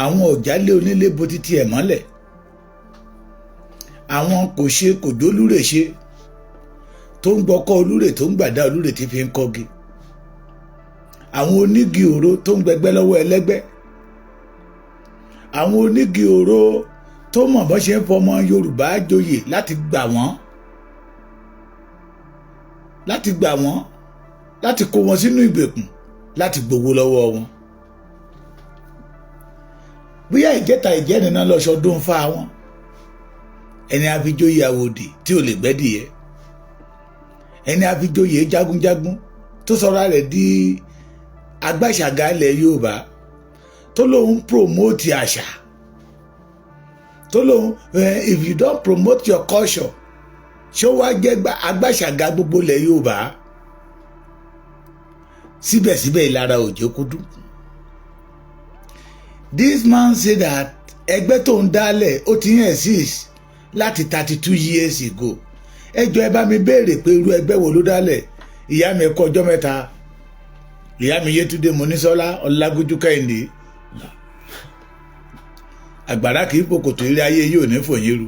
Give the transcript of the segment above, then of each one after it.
Àwọn ọ̀jálẹ̀ onílé bo títí ẹ̀ mọ́lẹ̀. Àwọn kò ṣe kò dólúrè ṣe, tó ń gbọ́kọ́ olúrè, tó ń gbàdá olúrè tí fi ń kọ́gi. Àwọn onígi òro tó ń gbẹgbẹ́ lọ́wọ́ ẹlẹ́gbẹ́. Àwọn onígi òro tó mọ̀ bọ́ ṣe ń fọmọ Yorùbá joyè láti gbà wọ́n, láti kó wọn sínú ìgbèkùn, láti gbowó lọ́wọ́ wọn. Bóyá ìjẹta ìjẹrin náà lọ sọdún fá wọn, ẹni àfijóyè àwòdì tí ò lè gbẹ́dìyẹ, ẹni àfijóyè jagunjagun tó sọra rẹ̀ di agbáṣàgà ilẹ̀ Yorùbá, tó lóun promote àṣà, tó lóun, if you don't promote your culture, ṣé ó wá jẹ́ agbáṣàgà gbogbo ilẹ̀ Yorùbá? Síbẹ̀síbẹ̀, ìlara òjò kúdú. This man say that ẹgbẹ́ tó ń dálẹ̀, ó ti ń exist láti 32 years ago. Ẹ jọ̀ọ́, ẹ bá mi béèrè pé irú ẹgbẹ́ wo ló dálẹ̀. Ìyá mi, ẹ̀kọ́ ọjọ́ mẹ́ta. Ìyá mi Yétúndé Monísọ́lá Ọlágójú Kẹ́hìndé, àgbàrá kì í pòkòtò, ilé ayé yóò ní fòyín ru.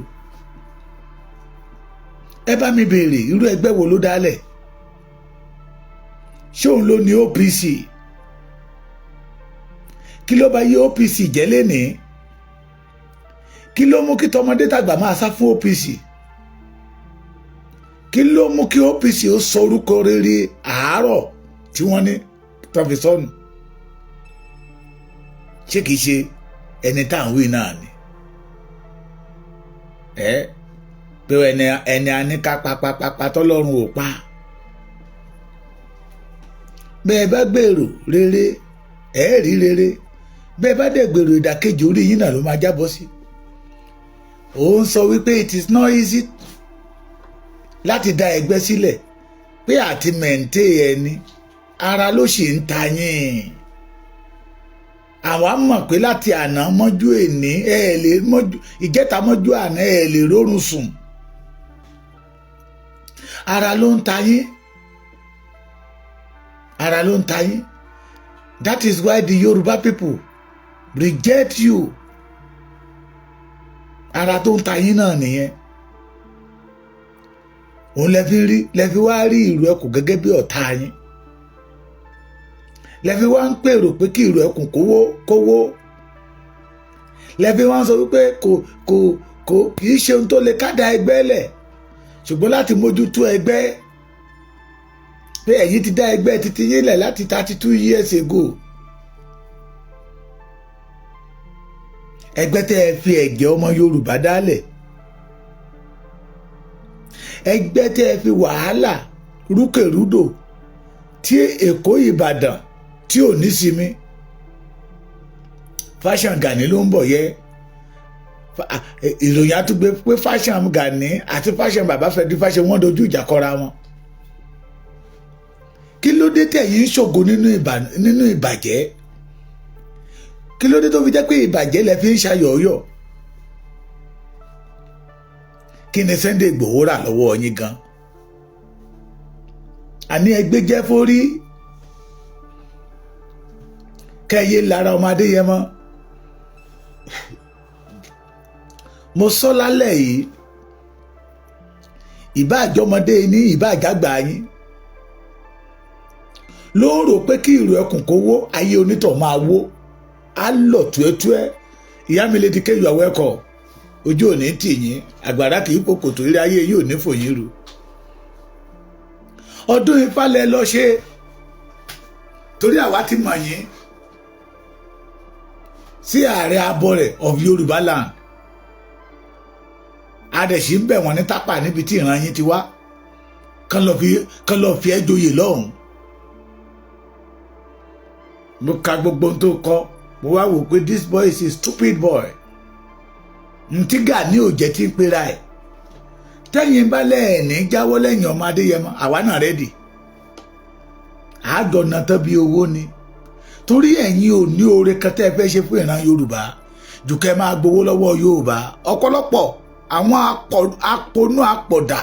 Ẹ bá mi béèrè irú ẹgbẹ́ wo ló dálẹ̀. Ṣé òun ló ní OPC? Kí ló bá yí OPC jẹ́ lénìí? Kí ló mú kí tọmọdé tàgbà máa sá fún OPC? Kí ló mú kí OPC ó sọ orúkọ rere àárọ̀ tí wọ́n ní tó fi sọnù? Ṣé kìí ṣe ẹni tá à ń wí náà ni ẹ pé ẹni a ní ká papapapa tọ́lọ́run ò pa? Bẹ́ẹ̀ bá gbèrò rere, ẹ̀ rí rere. Bẹ́ẹ̀ bá dẹ̀ gbèrò ìdàkejì, orí yín náà ló máa jábọ́ sí. Òun sọ wípé it is not easy láti dá ẹgbẹ́ sílẹ̀, pé àti maintain ẹni, ara ló sì ń ta yín. Àwa mọ̀ pé láti àná mọ́jú èní, ẹ lè mọ́jú ìjẹta mọ́jú àná, ẹ lè rórun sùn. Ara ló ń ta yín, ara ló ń ta yín. That is why the Yoruba people reject you. Ara tó ń ta yín náà nìyẹn. Òun lẹ fi wá rí ìrù ẹkùn gẹ́gẹ́ bí ọ̀tá yín, lẹ fi wá ń pèrò pé kí ìrù ẹkùn kówó kówó, lẹ fi wá ń sọ wípé kò kì í ṣe ohun tó lè kádà ẹgbẹ́ lẹ̀, ṣùgbọ́n láti mójútó ẹgbẹ́, pé ẹ̀yin ti dá ẹgbẹ́ títí yín lẹ̀ láti 32 years ago. Ẹgbẹ́ tẹ́ ẹ fi ẹ̀jẹ̀ ọmọ Yorùbá dálẹ̀, ẹgbẹ́ tẹ́ ẹ fi wàhálà rúkèrúdò tí Èkó, Ìbàdàn tí ò ní sinmi. Fashion Gani ló ń bọ̀ yẹ. Ìròyìn àtúgbé pé fashion Gani àti fashion bàbá Fẹ́dí fashion, wọ́n dojú ìjà kọra wọn. Kí ló dé tẹ̀yìn ń ṣògo nínú ìbàjẹ́? Kí ló dé tó fi jẹ́ pé ìbàjẹ́ lẹ fi ń ṣayọ̀ọ́yọ̀? Kí ni Sunday Igboho rà lọ́wọ́ yín gan? Àní ẹgbẹ́ jẹ́ fórí kẹ́yẹ lára ọmọ Adéyẹmọ. Mo sọ lálẹ́ yìí, ìbá àjọmọdé ní, ìbá àjàgbà yín ló ń rò pé kí ìrù ẹkùn kó wó, ayé onítọ̀ máa wó, á lọ túẹ́túẹ́. Ìyá mi Lady K, you are welcome. Ojú òní tì yín, àgbàrá kì í pòkòtò, ilé ayé yìí ò ní fòyín ru. Ọdún ìfalẹ̀ lọ ṣe, torí àwa ti mọ̀ yín sí ààrẹ abọ́rẹ̀ of Yorùbá land. Adẹ̀sí ń bẹ̀ wọ́n ní tápà níbi tí ìran yín ti wá, kán lọ fi ẹ́ joyè lọ́hùn. Mo ka gbogbo ohun tó kọ, mo wá wò pé this boy is a stupid boy. Ntí Gani ò jẹ́ tí ń pera ẹ̀. Tẹ́yìn bá lẹ́ẹ̀ní jáwọ́ lẹ́yìn ọmọ Adéyẹmọ, àwa náà ready. Àjọ náà tán bí owó ni, torí ẹ̀yin ò ní oore kan tẹ́ ẹ fẹ́ ṣe fún ìran Yorùbá jù kẹ́ máa gbowó lọ́wọ́ Yorùbá. Ọ̀pọ̀lọpọ̀ àwọn aponú apọ̀dà,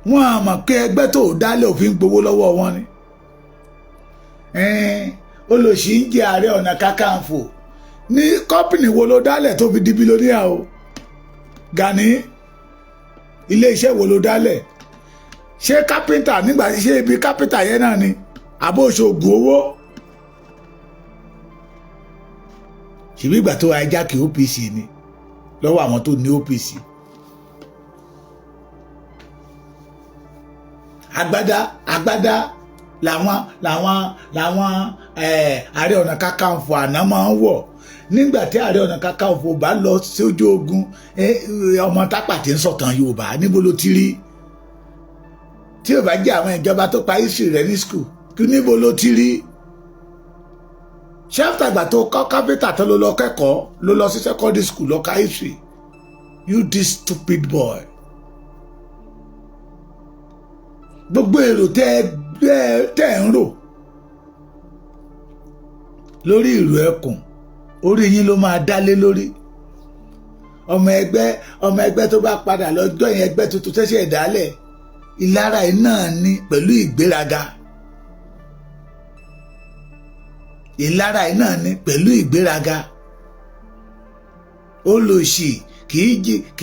wọn à mọ̀ pé ẹgbẹ́ tó dálé òfin gbowó lọ́wọ́ wọn ni. Olòṣì ń jẹ Ààrẹ Ọ̀nà Kakanfò ní company wo ló dálẹ̀ tó fi di billionaire o? Gani, ilé iṣẹ́ wo ló dálẹ̀? Ṣé kápẹ́ńtà nígbà, ṣé ibi kápẹ́ńtà yẹn náà ni àbó ṣoògùn owó? Ṣèbí ìgbà tó hijack OPC ni lọ́wọ́ àwọn tó ní OPC. Agbádá agbádá làwọn Ààrẹ Ọ̀nà Kakanfò àná máa ń wọ̀ nígbà tí Ààrẹ Ọ̀nà Kakanfò bá lọ sójú ogun. Ọmọ Tápà tí ń sọ̀tàn Yorùbá, níbo ló ti rí? Tí ò bá jẹ́ àwọn ìjọba tó pa history rẹ̀ ní school, kí níbo ló ti rí? Ṣé àtàgbà tó kọ́ kápẹ́tà tó ló lọ kẹ́kọ̀ọ́, ló lọ sí secondary school lọ ka history? You this stupid boy. Gbogbo èrò tẹ́ ẹ ń rò lórí ìlú ẹkùn, orí yín ló máa dálé lórí. Ọmọ ẹgbẹ́ tó bá padà lọ́jọ́ yẹn, ẹgbẹ́ tuntun tẹ́sẹ̀ ìdálẹ̀, ìlara yìí náà ni pẹ̀lú ìgbéraga. Ìlara yìí náà ni pẹ̀lú ìgbéraga. Olòṣì kì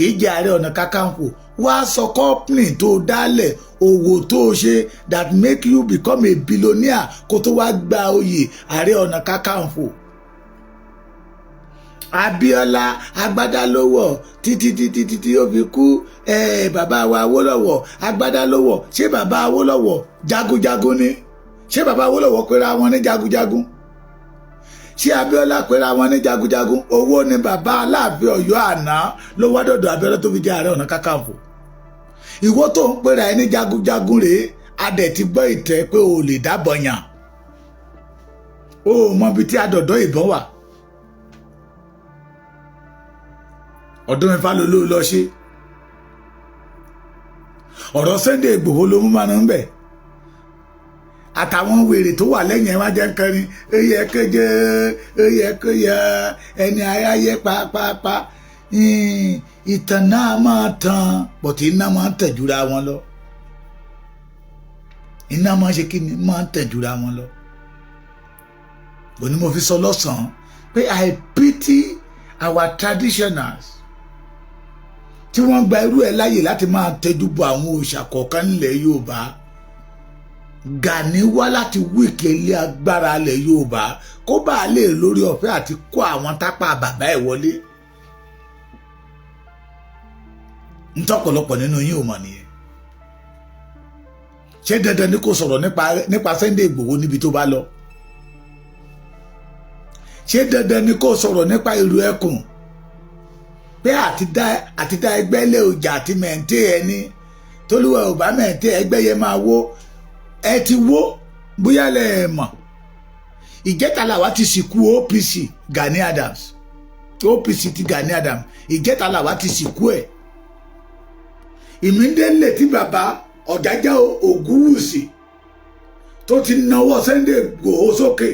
í jẹ Ààrẹ Ọ̀nà Kakanfò. Wá sọ company tó dálẹ̀, òwò tó ṣe that make you become a billionaire, kó tó wá gba oyè Ààrẹ Ọ̀nà Kakanfò. Abíọ́lá agbádá ló wọ̀ títí títí títí ó fi kú. Bàbá wa Awólọ́wọ̀ agbádá ló wọ̀. Ṣé bàbá Awólọ́wọ̀ jagunjagun ni? Ṣé bàbá Awólọ́wọ̀ pera wọn ní jagunjagun? Ṣé Abíọ́lá pera wọn ní jagunjagun? Owó ni bàbá Aláàfin Ọ̀yọ́ àná ló wá dọ̀dọ̀ Abíọ́lá tó fi jẹ́ Ààrẹ Ọ̀nà Kakanfò. Ìwọ tó ń pera ẹ ní jagunjagun rèé, adẹ̀ ti gbọ́ ìtẹ́ pé o lè dábọ̀ yàn, o mọ ibi tí adọ̀dọ̀ ìbọn wà. Ọdún mẹ́fà ló ló lọ ṣe ọ̀rọ̀ Sunday Ìgbòho ló mú máa ń bẹ̀ àtàwọn wèrè tó wà lẹ́yìn ẹ̀ wá jẹ́ kẹrin. Oyè kéje, oyè kéye, ẹni aráyé pápápá. Ìtàn náà máa tàn pọ̀tí, iná máa ń tẹ̀ jura wọn lọ. Iná máa ń ṣe kí ni, máa ń tẹ̀ jura wọn lọ. Òní mo fi sọ lọ́sàn-án pé I pity our traditionals tí wọ́n gba irú ẹ̀ láàyè láti máa tẹjú bọ àwọn òòṣà kọ̀ọ̀kan nílẹ̀ Yorùbá. Gani wá láti wíìkì ilé agbára ilẹ̀ Yorùbá kó bá a lè lórí ọ̀fẹ́ àti kó àwọn tápà bàbá ẹ̀ wọlé. Ntọ́pọ̀lọpọ̀ nínú yín ò mọ̀ nìyẹn. Ṣé dandan ni kò sọ̀rọ̀ nípa Sunday Ìgbòho níbi tó bá lọ? Ṣé dandan ni kò sọ̀rọ̀ nípa ìlú ẹkùn pé àti dá ẹgbẹ́ lé ọjà àti mẹ̀ǹtẹ́ ẹni tólúwa ò bá mẹ̀ǹtẹ́ ẹgbẹ́ yẹn máa wó? Ẹ ti wó bóyá lẹ ẹ mọ̀. Ìjẹta làwa ti sìnkú OPC Gani Adams, OPC ti Gani Adams, ìjẹta làwa ti sìnkú ẹ̀. Ìmídélé tí bàbá Ọ̀jájá Ògúnwùsì tó ti nawọ́ Sunday Ìgbòho sókè,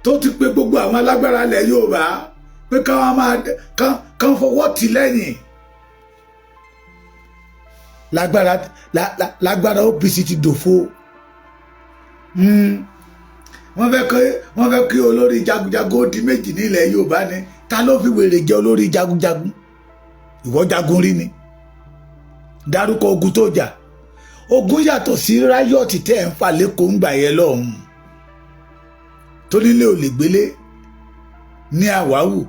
tó ti pe gbogbo àwọn alágbára ilẹ̀ Yorùbá pé káwọn máa kán fọwọ́ tì lẹ́yìn, lágbára OPC ti dòfo. Wọ́n fẹ́ kí olórí jagunjagun ó di méjì nílẹ̀ Yorùbá ni. Ta ló fi wèrè jẹ olórí jagunjagun? Ìwọ jagun rí ni? Dárúkọ ogun tó jà. Ogun yàtọ̀ sí ráyọ̀tì tẹ́ ẹ̀ ń fà lẹ́kọ̀ọ́ ń gbà yẹn lọ́hùn-ún, tó nílé ò lè gbélé ní Àwáwù,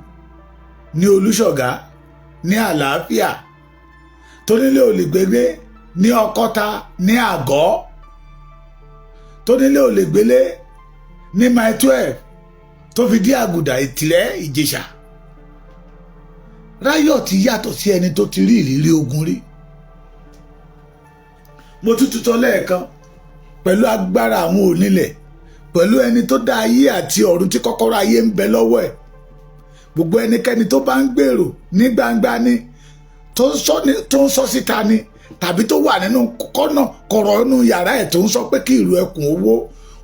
ní Olúṣọ̀gá, ní Àlàáfíà, tó nílé ò lè gbélé ní Ọkọ́ta, ní Àgọ́, tó nílé ò lè gbélé ní Mile 12 tó fi dí Àgùdà, Ìtìrẹ́, Ìjẹ̀ṣà. Ráyọ̀tì yàtọ̀ sí ẹni tó ti rí ìrírí ogun rí. Mo tún tutọ́ lẹ́ẹ̀kan pẹ̀lú agbára àwọn onílẹ̀, pẹ̀lú ẹni tó dá ayé àti ọ̀run tí kọ́kọ́rọ́ ayé ń bẹ lọ́wọ́ ẹ̀. Gbogbo ẹnikẹ́ni tó bá ń gbèrò ní gbangba ni, tó ń sọ síta ni, tàbí tó wà nínú kọ́nà kọ̀rọ̀ inú yàrá ẹ̀ tó ń sọ pé kí ìlú ẹkùn owó,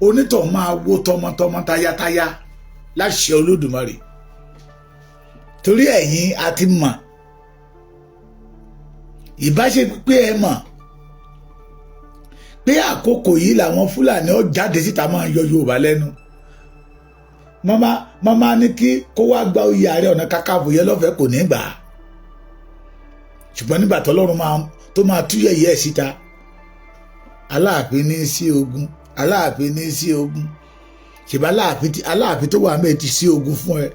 onítọ̀ máa wó tọmọtọmọ tayátayá láṣẹ Olódùmarè. Torí ẹ̀yin a ti mọ̀, ìbáṣe pé ẹ mọ̀ Pé àkókò yìí làwọn Fúlàní ó jáde síta, máa ń yọ Yorùbá lẹ́nu. Mọ́má mọ́má ní kí kó wá gba oyè Ààrẹ Ọ̀nà Kakanfò yẹn lọ́fẹ̀ẹ́, kò ní gbà á. Ṣùgbọ́n nígbà tọ́lọ́run máa tó máa tú yẹ̀yẹ́ ẹ̀ síta, Aláàfin ní sí ogun, Aláàfin ní sí ogun. Ṣèbá Aláàfin, Aláàfin tó wà mẹ́ẹ̀ ti sí ogun fún ẹ.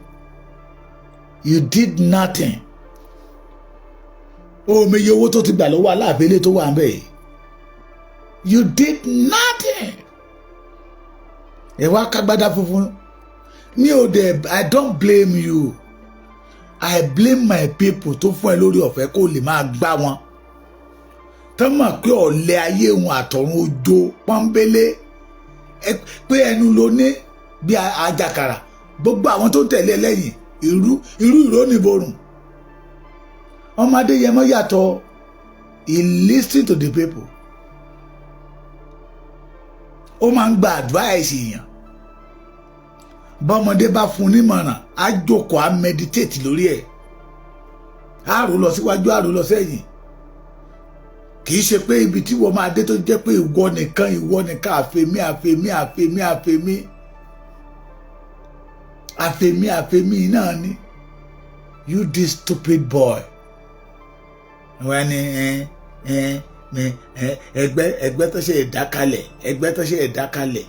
You did nothing. O meye owó tó ti gbà lọ́wọ́ Aláàfin ilé tó wà mẹ́ẹ̀. You did nothing. Ẹ wá kágbádá funfun mi ò dẹ̀. I don't blame you, I blame my people tó fún ẹ lórí ọ̀fẹ́ kó lè máa gbá wọn tán, mọ̀ pé ọ̀lẹ ayé wọn àtọ̀run ojo pọ́nbélé, pé ẹnu ló ní bí ajakara. Gbogbo àwọn tó ń tẹ̀lé lẹ́yìn irú irú ìró nìborùn. Ọmọ Adéyẹmọ yàtọ̀. He listen to the people. Ó máa ń gba advice èèyàn. Bọ́mọdé bá fún un nímọ̀ràn, á jókòó, á meditate lórí ẹ̀, á rò lọ síwájú, á rò lọ sẹ́yìn. Kì í ṣe pé ibi tí wọ́n máa dé tó jẹ́ pé ìwọ nìkan, ìwọ nìkan, àfẹ̀mí, àfẹ̀mí, àfẹ̀mí, àfẹ̀mí, àfẹ̀mí, àfẹ̀mí náà ni. You, this stupid boy, wọ́n ní ẹgbẹ́, ẹgbẹ́ tó ṣe ìdákalẹ̀, ẹgbẹ́ tó ṣe ìdákalẹ̀.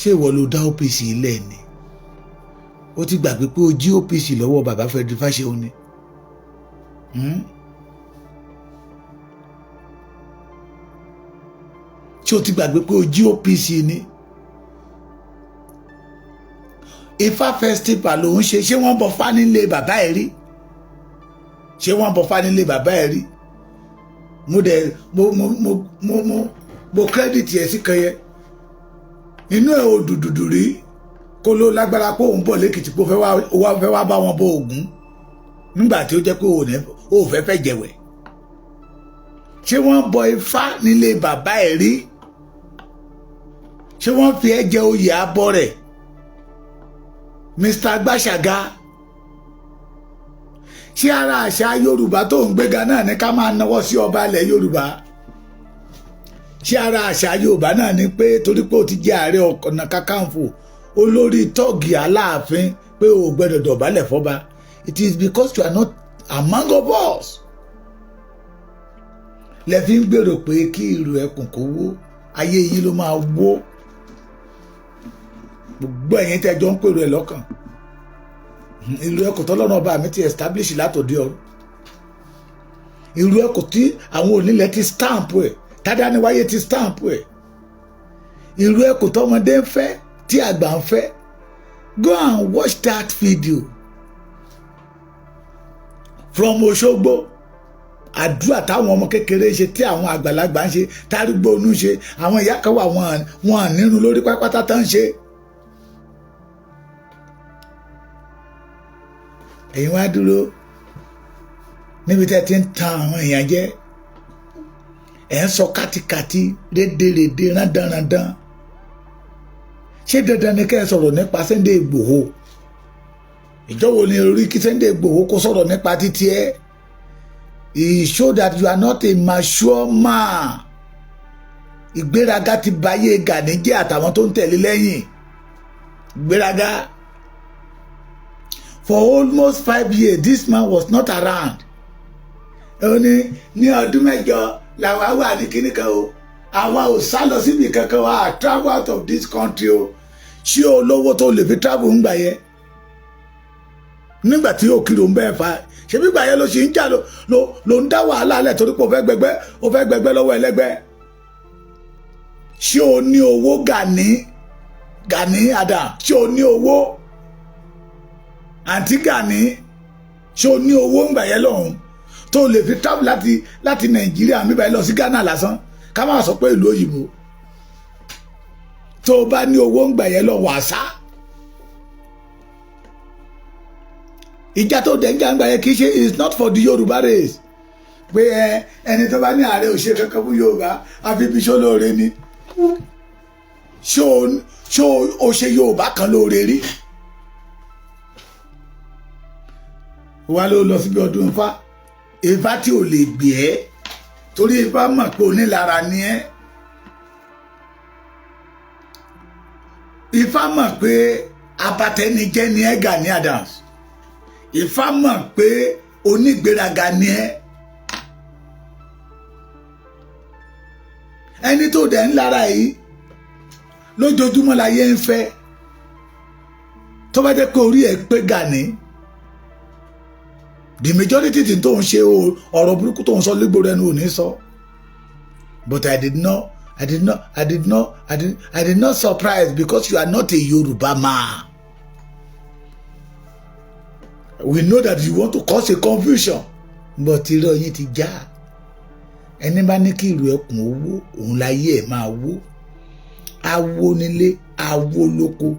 Ṣé ìwọ ló dá OPC ilẹ̀ ni? Ó ti gbàgbé pé ó jí OPC lọ́wọ́ bàbá Frederick Fáṣẹ̀hùn ni. Ṣé o ti gbàgbé pé o jí OPC ni? Ifá festival ló ń ṣe. Ṣé wọ́n bọ fá nílé bàbá ẹ̀ rí? Ṣé wọ́n bọ fá nílé bàbá ẹ̀ rí? Mo dẹ̀ mo credit ẹ̀ sí kan yẹn. Inú ẹ̀ ò dùdùdù rí kó ló lágbára pé òun bọ̀ lẹ́kìtì, pé ó fẹ́ wá bá wọn bọ Ògún nígbà tí ó jẹ́ pé òun fẹ́ fẹ́ jẹ̀wẹ̀. Ṣé wọ́n bọ Ifá nílé bàbá ẹ̀ rí? Ṣé wọ́n fi ẹ́ jẹ oyè abọ́ rẹ̀, Mr. Gbàṣàgà? Ṣé ara àṣà Yorùbá tó ń gbéga náà ní ká máa nawọ́ sí ọba ilẹ̀ Yorùbá? Ṣé ara àṣà Yorùbá náà ni pé torí pé ó ti jẹ́ Ààrẹ Ọ̀nà Kakanfò, olórí tọ́ọ̀gì Aláàfin, pé o gbẹ́dọ̀ dọ̀bálẹ̀ fọ́ba? It is because you are not among of us lẹ fi ń gbèrò pé kí ìlú ẹkùn kó wó. Ayé yín ló máa wó. Gbogbo ẹ̀yin tẹ́jọ ń pèrò ẹ̀ lọ́kàn, ìlú ẹkùn tọ́lọ́run ọba mi ti establish látòdì ọ̀run, ìlú ẹkùn tí àwọn onílẹ̀ ti stamp ẹ̀, tádániwáyé ti stamp ẹ̀, ìlú ẹkùn tọmọdé ń fẹ́, tí àgbà ń fẹ́. Go and watch that video from Òṣogbo. Àdúrà táwọn ọmọ kékeré ṣe, tí àwọn àgbàlagbà ń ṣe, tárúgbó onú ṣe, àwọn ìyá kan wà, wọn nírun lórí pápátá tán ń ṣe. Ẹ̀yin wá dúró níbi tẹ́ ti ń tan àwọn èèyàn jẹ, ẹ̀ ń sọ kátikàti, rédèrèdè, rándanrandan. Ṣé dandan ni kẹ́ ẹ sọ̀rọ̀ nípa Sunday Igboho? Ìjọ wo ni orí kí Sunday Igboho kó sọ̀rọ̀ nípa títí ẹ̀? It show that you are not a mature man. Ìgbéraga ti bayé Gani jẹ́ àtàwọn tó ń tẹ̀lé lẹ́yìn. Ìgbéraga. For almost 5 years, this man was not around. Ó ní ní ọdún 8 làwa wà ní kíní kan o, àwa ò sá lọ síbi kankan wa, travel out of this country o. Ṣé olówó tó lè fi travel ń gbà yẹ nígbà tí òkìrò ń bẹ́ẹ̀ fa? Ṣebí gbà yẹn ló ṣì ń jà, ló ń dá wàhálà lẹ̀ torí pé o fẹ́ gbẹgbẹ́ lọ́wọ́ ẹlẹ́gbẹ́. Ṣé o ní owó, Gani? Gani Adam, ṣé o ní owó? Àǹtí Gani, ṣé o ní owó ń gbà yẹn lọ́hùn tó lè fi travel láti Nàìjíríà mi báyìí lọ sí Ghana lásán, ká má sọ pé ìlú òyìnbó? Tó o bá ní owó ń gbà yẹn lọ, wàsá ìjà tó dẹ̀ ń jà ń gbà yẹn kì í ṣe, is not for the Yorùbá race. Pé ẹ ẹni tó bá ní ààrẹ ò ṣe kankan fún Yorùbá, àfi bí ṣó lóore ni. Ṣó o ṣe Yorùbá kan lóore rí? Wá ló lọ síbi ọdún Ifá, Ifá tí ò lè gbé ẹ, torí Ifá mọ̀ pé onílara ni ẹ́. Ifá mọ̀ pé abatẹnijẹ́ ni ẹ́, Gani Adams. Ifá mọ̀ pé onígbéraga ni ẹ́. Ẹni tó dẹ̀ ń lára yìí lójoojúmọ́ láyé ń fẹ́. Tó bá jẹ́ pé orí ẹ̀ pé, Gani, the majority tí tó ń ṣe, ọ̀rọ̀ burúkú tó ń sọ légboro ẹnu ò ní sọ. But I did not surprise because you are not a Yoruba man. We know that you want to cause a confusion, but irọ́ yín ti já. Ẹni bá ní kí ìlú ẹkùn owó òun láyé ẹ̀ máa wó. Awo nílé, awo lóko,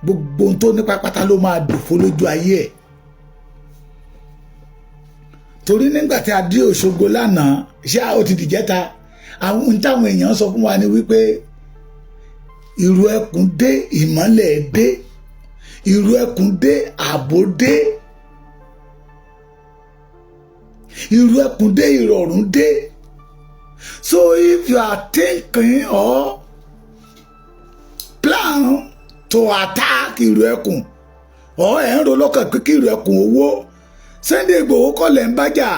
gbogbo ohun tó ní pápátá ló máa dòfo lójú ayé ẹ̀. Torí nígbà tí a dé Òṣogbo lánàá, ṣé ó ti dìjẹ́ta, àwọn ohun táwọn èèyàn sọ fún wa ni wípé ìrù ẹkùn dé, ìmọ́lẹ̀ dé, ìrù ẹkùn dé, ààbò dé, ìrù ẹkùn dé, ìrọ̀rùn dé. So if you are thinking or plan to attack ìrù ẹkùn or ẹ̀ ń ro lọ́kàn pé kí ìrù ẹkùn owó, Sunday Igboho kọ́ lẹ̀ ń bájà,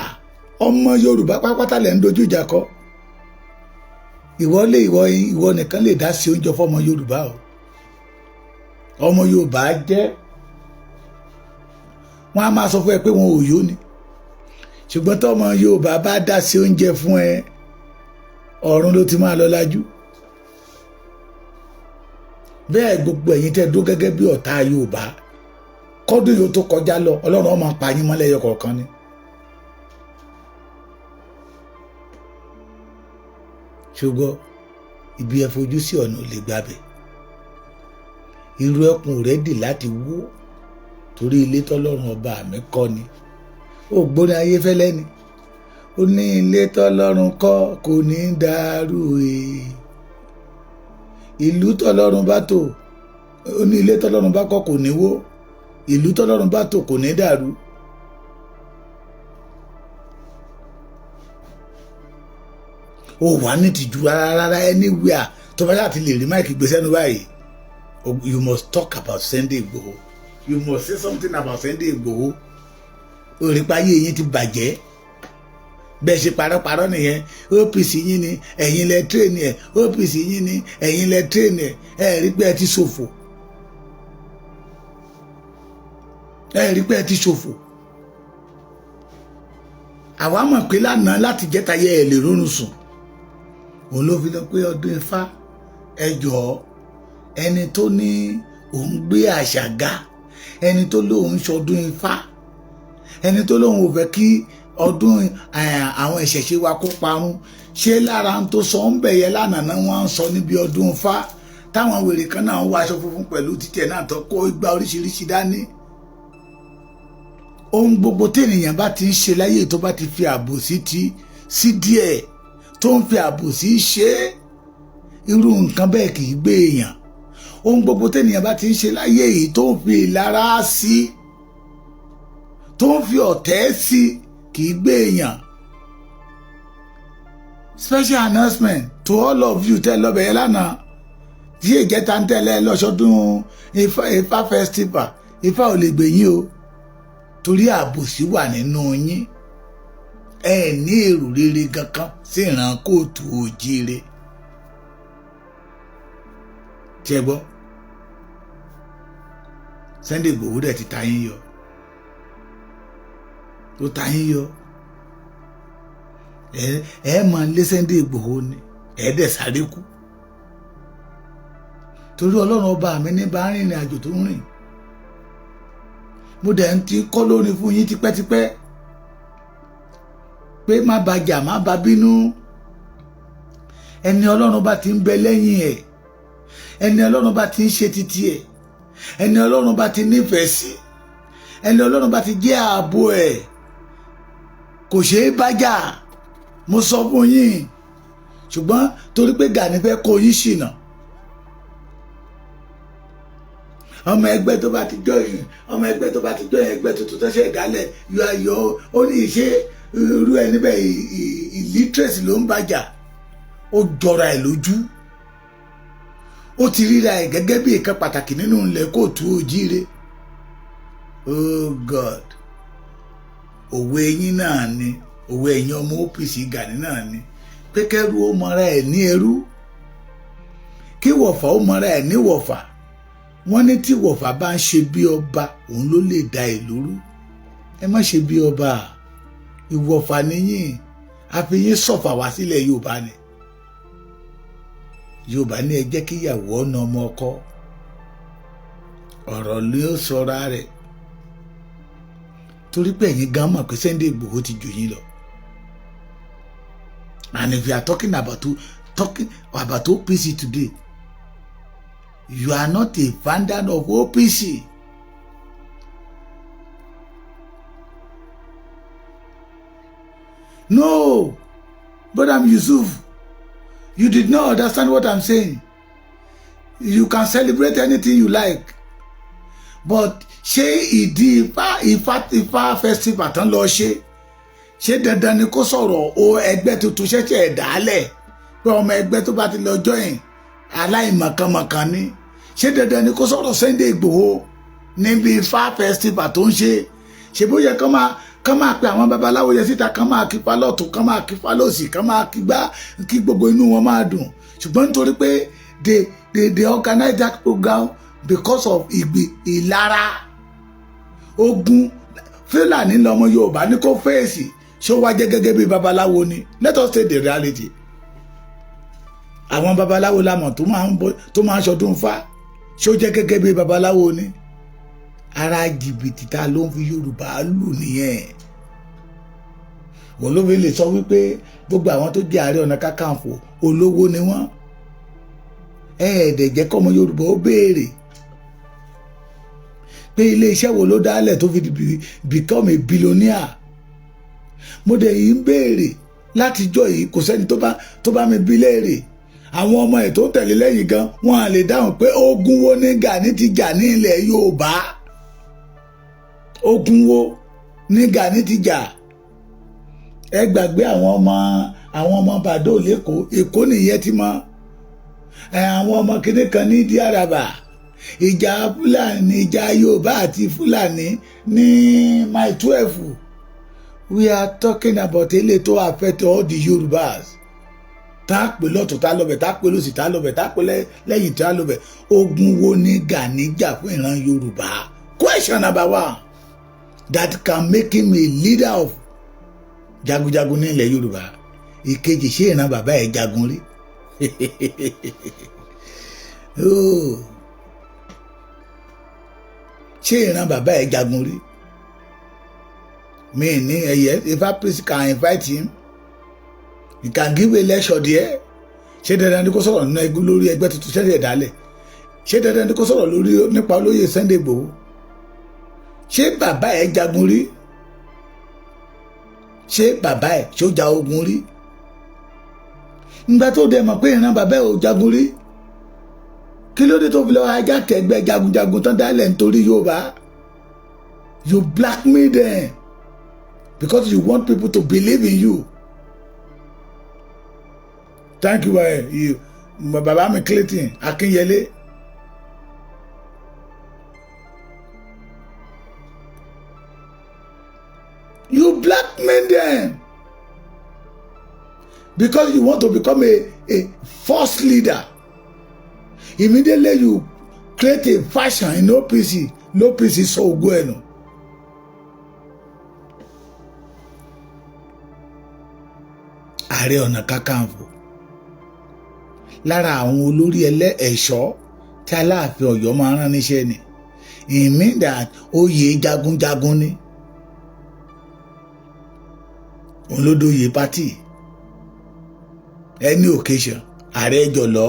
ọmọ Yorùbá pátápátá lẹ̀ ń dojú ìjà kọ. Ìwọ lè ìwọ ìwọ nìkan lè dá sí oúnjẹ fọmọ Yorùbá o. Ọmọ Yorùbá jẹ́ wọ́n á máa sọ fún ẹ pé wọn ò yó ni, ṣùgbọ́n tọmọ Yorùbá bá dá sí oúnjẹ fún ẹ, ọ̀run ló ti máa lọ lájú. Bẹ́ẹ̀ gbogbo ẹ̀yin tẹ́ dó gẹ́gẹ́ bí ọ̀tá Yorùbá, kọ́dún yóò tó kọjá lọ, Ọlọ́run ó máa pa yín mọ́lẹ̀ ẹyọ kọ̀ọ̀kan ni. Ṣùgbọ́n ibi ẹ fojú sí, ọ̀nà ò lè gbàbẹ̀. Irú ẹkùn rẹ̀ dì láti wó torí ilé tọ́lọ́run ọba mi kọ́ ni. Ó gbóná ayé fẹ́lẹ́ ni, ó ní ilé tọ́lọ́run kọ́ kò ní dàrú e, ìlú tọ́lọ́run bá tò. Ó ní ilé tọ́lọ́run bá kọ́ kò ní wó, ìlú tọ́lọ́run bá tò kò ní dàrú. Ó wà ní tìjú rárá rárá. Anywhere tó bá láti lè rí mic gbé sẹ́nu báyìí, you must talk about Sunday Igboho, you must say something about Sunday Igboho. Òrìpáyé yín ti bàjẹ́ bẹ́ẹ̀ ṣe parọ́parọ́ nìyẹn. OPC yín ni ẹ̀yin lẹ train ẹ̀, OPC yín ni ẹ̀yin lẹ train ẹ̀. Ẹ̀ rí pé ẹ ti ṣòfò, ẹ rí pé ẹ ti ṣòfò. Àwa mọ̀ pé lánàá láti jẹ́ta yẹ ẹ lè rọrùn sùn. Òun ló fi lọ pé ọdún Ifá, ẹ jọ̀ọ́, ẹni tó ní òun gbé àṣà ga, ẹni tó lóun ṣọdún Ifá, ẹni tó lóun ò fẹ́ kí ọdún àwọn ìṣẹ̀ṣe wa kó parun, ṣé lára ń tó sọ ń bẹ̀yẹ lánàá náà wọ́n ń sọ níbi ọdún Ifá, táwọn wèrè kan náà ń wọ aṣọ funfun pẹ̀lú títẹ̀ náà tó kó igba oríṣiríṣi dání. Ohun gbogbo téèyàn bá ti ń ṣe láyé, tó bá ti fi àbòsí ti sí díẹ̀, tó ń fi àbòsí ṣe é, irú nǹkan bẹ́ẹ̀ kì í gbé èèyàn. Ohun gbogbo téèyàn bá ti ń ṣe láyé yìí, tó ń fi ìlara sí, tó ń fi ọ̀tẹ̀ sí, kì í gbé èèyàn. Special announcement to all of you tẹ́ lọ́bẹ̀ yẹn lánàá, tí ìjẹta ń tẹ́lẹ̀ lọ́sọdún Ifá, Ifá festival, Ifá ò lè gbè yín o, torí àbòsí wà nínú yín. Ẹ ní èrò rere kankan sí ìran kóòtù òjíire tí ẹ gbọ́. Sunday Igboho dẹ̀ ti ta yín yọ, ó ta yín yọ. Ẹ máa lé Sunday Igboho ni, ẹ dẹ̀ sáré kú, torí Ọlọ́run ọba mi ní bá rìnrìn àjò tó ń rìn. Mo dẹ̀ ń ti kọ́ lórin fún yín tipẹ́tipẹ́ pé má ba jà, má ba bínú. Ẹni Ọlọ́run bá ti ń bẹ lẹ́yìn ẹ̀, ẹni Ọlọ́run bá ti ń ṣe títí ẹ̀, ẹni Ọlọ́run bá ti nífẹ̀ẹ́ sí, ẹni Ọlọ́run bá ti jẹ́ ààbò ẹ̀, kò ṣeé bá jà. Mo sọ fún yín, ṣùgbọ́n torí pé Gani fẹ́ kó yín ṣìnà, ọmọ ẹgbẹ́ tó bá ti join, ọmọ ẹgbẹ́ tó bá ti join ẹgbẹ́ tuntun tó ṣe ìdálẹ̀ yọ ayọ̀, ó ní ìṣe irú ẹni bẹ́ẹ̀ illiterate ló ń bàjà. Ó jọra ẹ̀ lójú, ó Ó ti ríra ẹ̀ gẹ́gẹ́ bí ìkan pàtàkì nínú ilẹ̀ káàárọ̀ oòjíire. Oh God, òwe yín náà ni, òwe ẹ̀yin ọmọ OPC Gani náà ni pé kẹ́rú ó mọra ẹ̀ ní ẹrú, kí wọ̀fà ó mọra ẹ̀ ní wọ̀fà. Wọ́n ní tí wọ̀fà bá ń ṣe bí ọba, òun ló lè da ìlú rú. Ẹ má ṣe bí ọba, ìwọ̀fà níyìn. Àfi yín sọ̀fà wá sílẹ̀ Yorùbá ni. Yorùbá ní ẹ jẹ́ kíyàwó ọ̀nà ọmọ ọkọ, ọ̀rọ̀ ló sọra rẹ̀, torí pé ẹ̀yin gan mọ̀ pé Sunday Igboho ti jù yín lọ. And if you are talking about OPC today, you are not a founder of OPC. No, Brother Yusuf, you did not understand what I'm saying. You can celebrate anything you like, but ṣé ìdí Ifá festival tán lọ ṣe, ṣé dandan ni kó sọ̀rọ̀ o? Ẹgbẹ́ tuntun ṣẹ̀ṣẹ̀ dálẹ̀ pé ọmọ ẹgbẹ́ tó bá ti lọ join, aláìmọ̀kànmọ̀kàn ni. Ṣé dandan ni kó sọ̀rọ̀ Sunday Igboho níbi Ifá festival tó ń ṣe? Ṣe bó yẹ kán máa pe àwọn babaláwo yẹn síta, kán máa kípa lọ́tún, kán máa kípa lọ́sì, kán máa kígbá, kí gbogbo inú wọn máa dùn? Ṣùgbọ́n nítorí pé they organize that program because of ìgbì ìlara ogun Fúlàní lọmọ Yorùbá ní kó fèsì, ṣó wá jẹ́ gẹ́gẹ́ bí babaláwo ni? Let us say the reality. Àwọn babaláwo lamọ̀ tó máa ń ṣọdún fá, ṣó jẹ́ gẹ́gẹ́ bí babaláwo ni? Ara jìbìtì ta ló ń fi Yorùbá lù nìyẹn. Òun ló fi lè sọ wípé gbogbo àwọn tó jẹ́ Ààrẹ Ọ̀nà Kakanfò, olówó ni wọ́n. Ẹ̀ẹ́dẹ̀ jẹ́ kọ́mọ Yorùbá ó béèrè pé ilé iṣẹ́ wo ló dálẹ̀ tó fi become a billionaire. Mo dẹ̀ yìí ń béèrè látijọ́ yìí, kò sẹ́ni tó bá mi bí léèrè. Àwọn ọmọ ẹ̀ tó tẹ̀lé lẹ́yìn gan, wọn à lè dáhùn pé ogun wo ní Gani ti jà ní ilẹ̀ Yorùbá, ogun wo ní Gani ti jà. Ẹ gbàgbé àwọn ọmọ Bàdó lẹ́kọ̀ọ́, Èkó nìyẹn ti mọ ẹ, àwọn ọmọ kéde kan ní ìdí àràbà, ìjà Fúlàní, ìjà Yorùbá àti Fúlàní ní Mile 12. We are talking about eléyìí tó affect all the Yorùbás, tá a pè lọ́tún, tá a lọ́bẹ̀, tá a pè lọ́sì, tá a lọ́bẹ̀, tá a pè lẹ́yìn, tá a lọ́bẹ̀. Ogun wo ni Gani jà fún ìran Yorùbá? Question number one that can make him a leader of jagunjagun ní ilẹ̀ Yorùbá. Ìkejì, ṣé ìran bàbá ẹ̀ jagun rí? Oh. Ṣé ìran bàbá ẹ̀ jagun rí? Mi ní ẹyẹ. Ifá priest can invite him, he can give a lecture there. Ṣé dandan ni kó sọ̀rọ̀ nínú ẹgbẹ́ lórí ẹgbẹ́ tuntun ṣẹ̀ṣẹ̀ dálẹ̀? Ṣé dandan ni kó sọ̀rọ̀ lórí nípa olóyè Sunday Igboho? Ṣé bàbá ẹ̀ jagun rí? Ṣé bàbá ẹ̀ ṣó ja ogun rí? Ìgbà tó dẹ̀ mọ̀ pé ìran bàbá ẹ̀ ò jagun rí, kí ló dé tó fi lọ́wọ́ ajá kẹgbẹ́ jagunjagun tán dálẹ̀ nítorí Yorùbá? You blackmail them because you want people to believe in you. Thank you, you bàbá mi Clayton Akinyele. You blackmail them because you want to become a false leader. Immediately you create a faction in OPC, l'OPC sọ ògo ẹ̀ nù. Ààrẹ Ọ̀nà Kakanfò, lára àwọn olórí ẹlẹ́ ẹ̀ṣọ́ tí Aláàfin Ọ̀yọ́ máa rán níṣẹ́ ni. It mean that oyè jagunjagun ni, òun ló dóye party. Any occasion, ààrẹ jọlọ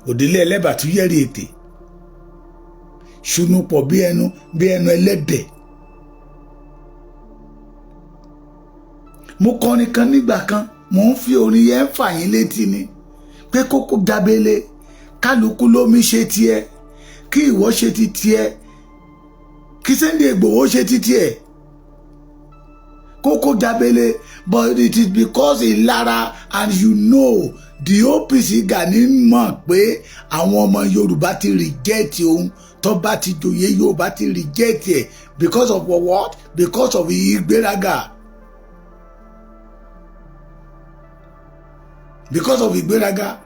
òdílé ẹlẹ́bà tún yẹ̀rì ètè ṣunú pọ̀ bí ẹnu ẹlẹ́dẹ̀. Mo kọrin kan nígbà kan, mò ń fi orin yẹn fà yín létí ni pé kókó jábélé, kálukú lómi ṣe tiẹ̀, kí ìwọ ṣe ti tiẹ̀, kí Sunday Igboho ṣe ti tiẹ̀, kókó jábélé. But it is because ìlara, and you know The OPC Gani mọ̀ pé àwọn ọmọ Yorùbá ti reject òun. Tó bá ti jòyè, Yorùbá ti reject ẹ̀. Because of what? Because of ìgbéraga, because of ìgbéraga.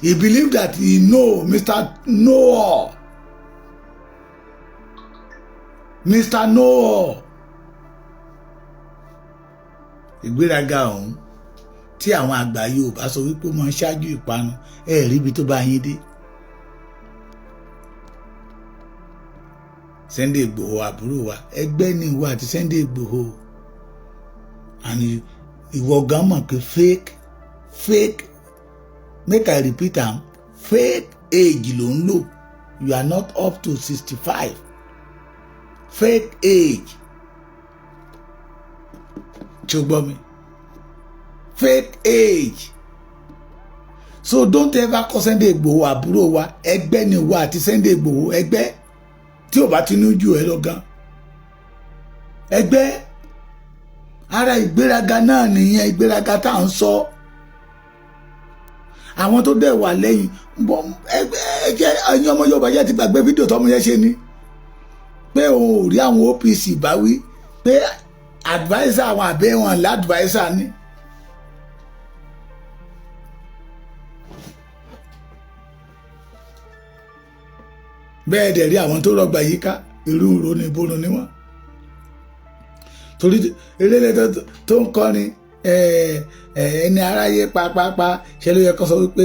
He believed that he know Mr. Know, Mr. Know. Ìgbéraga ọ̀hún tí àwọn àgbà Yorùbá sọ wípé ó máa ń ṣáájú ìparun, ẹ rí ibi tó bá yín dé. Sunday Igboho, àbúrò wa, ẹgbẹ́ ni ìwọ àti Sunday Igboho, and ìwọ gan mọ̀ pé fake, fake, make I repeat am, fake age ló ń lò. You are not up to 65. Fake age tí o gbọ́ mi, fake age. So don't ever call Sunday Igboho àbúrò wa. Ẹgbẹ́ ni ìwọ àti Sunday Igboho. Ẹgbẹ́ tí ò bá ti ní jù ẹ lọ gan, ẹgbẹ́. Ara ìgbéraga náà nìyẹn, ìgbéraga tá à ń sọ. Àwọn tó dẹ̀ wà lẹ́yìn ẹgbẹ́ ẹjẹ́, ẹ̀yin ọmọ Yorùbá jẹ́ ti gbàgbé fídíò tọ́mọ yẹn ṣe ni pé òun ò rí àwọn OPC bá wí, pé adviser àwọn àbẹ́ wọn l'adviser ni. Bẹ́ẹ̀ dẹ̀ rí àwọn tó rọgbà yíká, irú ìró ni ìborun ni wọ́n, torí eléré tó ń kọrin ẹni aráyé pápápá ṣe ló yẹ kó sọ wípé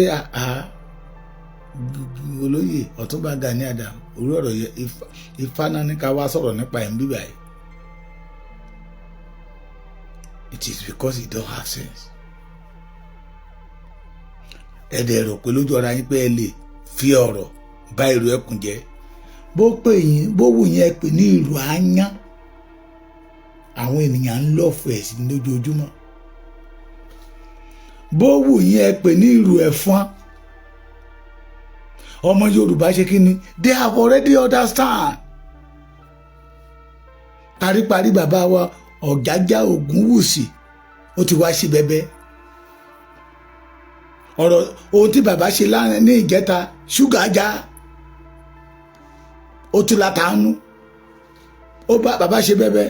olóyè Ọ̀túnba Gani Adams, orí ọ̀rọ̀ yẹ ifá náà ní ká wá sọ̀rọ̀ nípa ẹ̀ ń bíbà yìí. It is because you don't have sense. Ẹ dẹ̀ rò pé lójú ọ̀rọ̀ yín pé ẹ lè fi ọ̀rọ̀ bá ìrù ẹkùn jẹ́. Bó pè yín, bó wù yín, ẹ pè ní ìrù áyán. Àwọn ènìyàn ń lọ́fẹ̀ẹ́ sí lójoojúmọ́. Bó wù yín, ẹ pè ní ìrù ẹ̀fọn. Ọmọ Yorùbá ṣe kí ni? They have already understand. Paríparí, bàbá wa Ọ̀jájá Ògúnwùsì, ó ti wá sí bẹ́bẹ́ ọ̀rọ̀ ohun tí bàbá ṣe ní ìjẹta. Ṣúgà já, ó tún látàánú, ó bá bàbá ṣe bẹ́bẹ́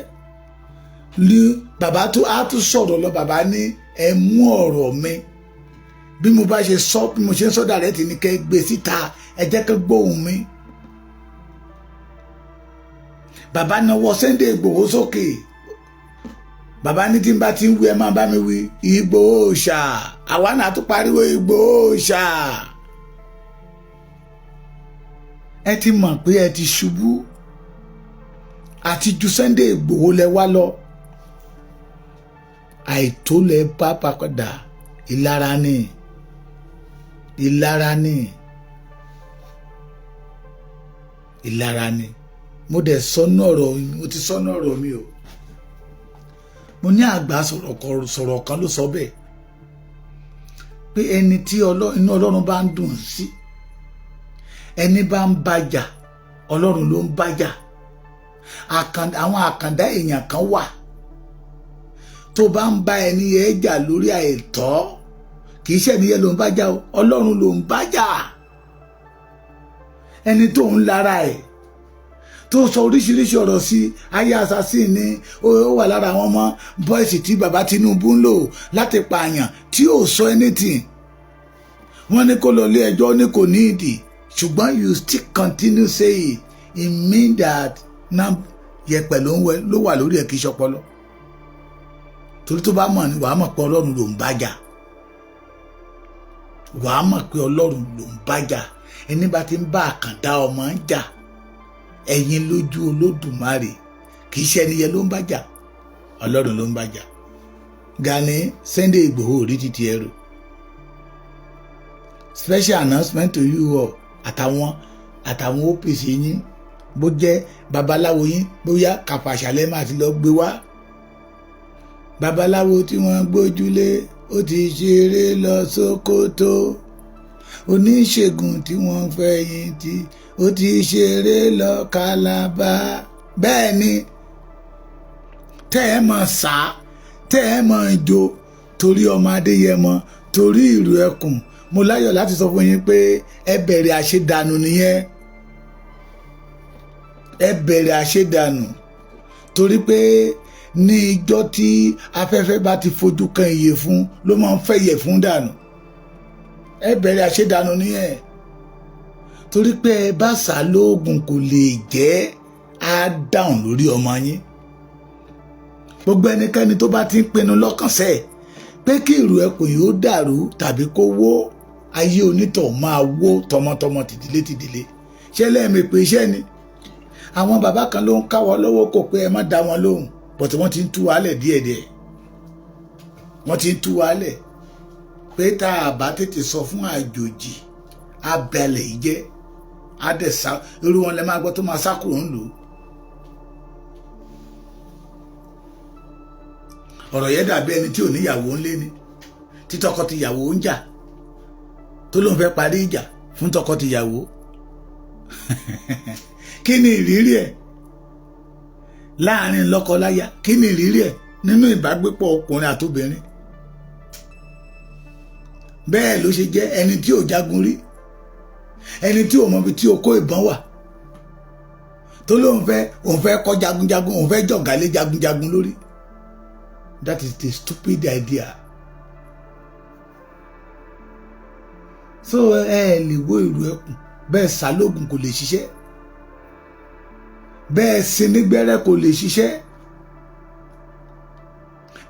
ní. Bàbá tó á tún sọ̀rọ̀ lọ, bàbá ní ẹ mú ọ̀rọ̀ mi bí mo bá ṣe sọ, bí mo ṣe ń sọ direct ní kẹ́ gbé síta, ẹ jẹ́ kẹ́ gbóhùn mi. Bàbá náwó Sunday Ìgbòho sókè. Bàbá ní tí n bá ti ń wí, ẹ máa bá mi wí, Ìgbòho ṣá. Àwa náà tún pariwo Ìgbòho ṣá. Ẹ ti mọ̀ pé ẹ ti ṣubú àti ju Sunday Ìgbòho lẹ wá lọ. Àìtó lẹ bá padà. Ìlara ni, ìlara ni, ìlara ni. Mo dẹ̀ sọnú ọ̀rọ̀, mo ti sọnú ọ̀rọ̀ mi o. Mo ní àgbà sọ̀rọ̀ kan ló sọ bẹ́ẹ̀ pé ẹni tí inú Ọlọ́run bá ń dùn sí, ẹni bá ń bàjà, Ọlọ́run ló ń bàjà. Àwọn àkàndá èèyàn kan wà tó bá ń bá ẹni yẹn jà lórí àìtọ́, kì í ṣe ẹni yẹn ló ń bàjà o, Ọlọ́run ló ń bàjà. Ẹni tó ń lára ẹ̀, tó sọ oríṣiríṣi ọ̀rọ̀ sí ayé assassin ni, ó wà lára àwọn ọmọ boys tí bàbá Tinubu ń lò láti pààyàn, tí ò sọ anything. Wọ́n ní kó lọ ilé ẹjọ́, ní kò ní ìdí, ṣùgbọ́n you still continue say it. It mean that na yẹpẹ̀ ló ń wẹ ló wà lórí ẹ̀, kì í ṣọpọlọ. Torí tó bá mọ̀ ni, wàá mọ̀ pé Ọlọ́run ló ń bájà. Wàá mọ̀ pé Ọlọ́run ló ń bájà. Ẹni bá ti ń bá àkàndá ọmọ ń jà, ẹ̀yin lójú Olódùmarè, kì í ṣe ẹni yẹn ló ń bájà, Ọlọ́run ló ń bájà. Gani, Sunday Igboho rí títí ẹrù. Special announcement to you all, àtàwọn OPC yín, bó jẹ́ babaláwo yín, bóyá kàfàṣàlẹ́ máa ti lọ gbé wá. Babaláwo tí wọ́n gbójúlé, ó ti ṣeré lọ Sókótó. Oníṣègùn tí wọ́n fẹ̀yìntì, ó ti ṣeré lọ Kàlábá. Bẹ́ẹ̀ ni tẹ́ ẹ mọ̀ sá, tẹ́ ẹ mọ̀ jó. Torí ọmọ Adéyẹmọ, torí Ìrù Ẹkùn, mo láyọ̀ láti sọ fún yín pé ẹ bẹ̀rẹ̀ àṣedànù nìyẹn. Ẹ bẹ̀rẹ̀ àṣedànù, torí pé ní ijọ́ tí afẹ́fẹ́ bá ti fojú kan ìyẹ̀fun ló máa ń fẹ́ ìyẹ̀fun dànù. Ẹ bẹ̀rẹ̀ àṣedànù nìyẹn, torí pé ẹ bá sá lóògùn kò lè jẹ́, á dáhùn lórí ọmọ yín. Gbogbo ẹnikẹ́ni tó bá ti ń pinnu lọ́kàn sẹ́ẹ̀ pé kí Ìrù Ẹkùn yìí ó dàrú tàbí kó wó, ayé onítọ̀ máa wó tọmọtọmọ, tìdílé tìdílé. Ṣé lẹ́ẹ̀mí pé iṣẹ́ ni àwọn bàbá kan ló ń káwọ́ lọ́wọ́ kò pé ẹ má dá wọn lóhùn, but wọ́n ti ń tú wálẹ̀ díẹ̀díẹ̀. Wọ́n ti ń tú wálẹ̀ pé tá a bá tètè sọ fún àjòjì, abẹ́lẹ̀ yìí jẹ́ àdẹ̀sá. Irú wọn lẹ máa gbọ́ tó máa sá kúrò ń lò ó. Ọ̀rọ̀ yẹn dàbí ẹni tí ò níyàwó ńlé ni, tí tọkọ-tìyàwó ń jà, tó lóun fẹ́ parí ìjà fún tọkọ-tìyàwó. Kí ni ìrírí ẹ̀ láàrin lọ́kọ-láya? Kí ni ìrírí ẹ̀ nínú ìbágbépọ̀ ọkùnrin àtobìnrin? Bẹ́ẹ̀ ló ṣe jẹ́ ẹni tí ò jagun rí, ẹni tí ò mọbi tí okó ìbọn wà, tó lóun fẹ́, òun fẹ́ kọ́ jagunjagun, òun fẹ́ jọ̀gálé jagunjagun lórí. That is the stupid idea. So ẹ lè wo Ìrù Ẹkùn bẹ́ẹ̀, sálógun kò lè ṣiṣẹ́ bẹ́ẹ̀, sinigbẹ́rẹ́ kò lè ṣiṣẹ́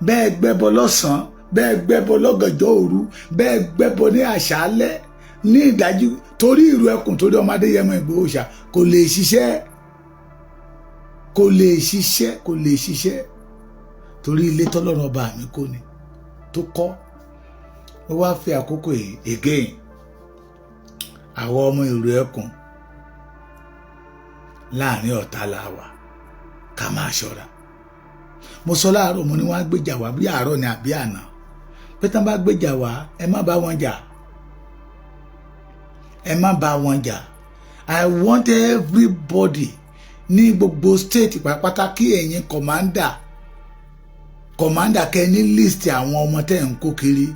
bẹ́ẹ̀, gbẹ́bọ lọ́sàn-án bẹ́ẹ̀, gbẹ́bọ lọ́gànjọ́ òru bẹ́ẹ̀, gbẹ́bọ ní àṣálẹ́, ní ìdájí, torí Ìrù Ẹkùn, torí ọmọ Adéyẹmọ Ìgbòho ṣá, kò lè ṣiṣẹ́, kò lè ṣiṣẹ́, kò lè ṣiṣẹ́, torí ilé tọ́lọ́run ọba mi kò ní tó kọ́. Ó wá fi àkókò yìí again, àwọn ọmọ Ìrù Ẹkùn, láàrin ọ̀tá la wà, ká máa ṣọ́ra. Mo sọ láàárọ̀, mo ní wọ́n á gbèjà wá bí àárọ̀ ni àbí àná, pé tán bá gbèjà wá, ẹ má bá wọn jà, ẹ má bá wọn jà. I want everybody ní gbogbo state pàápàá, kí ẹ̀yin commander, commander, kẹ́ ní list àwọn ọmọ tẹ́ ń kó kiri,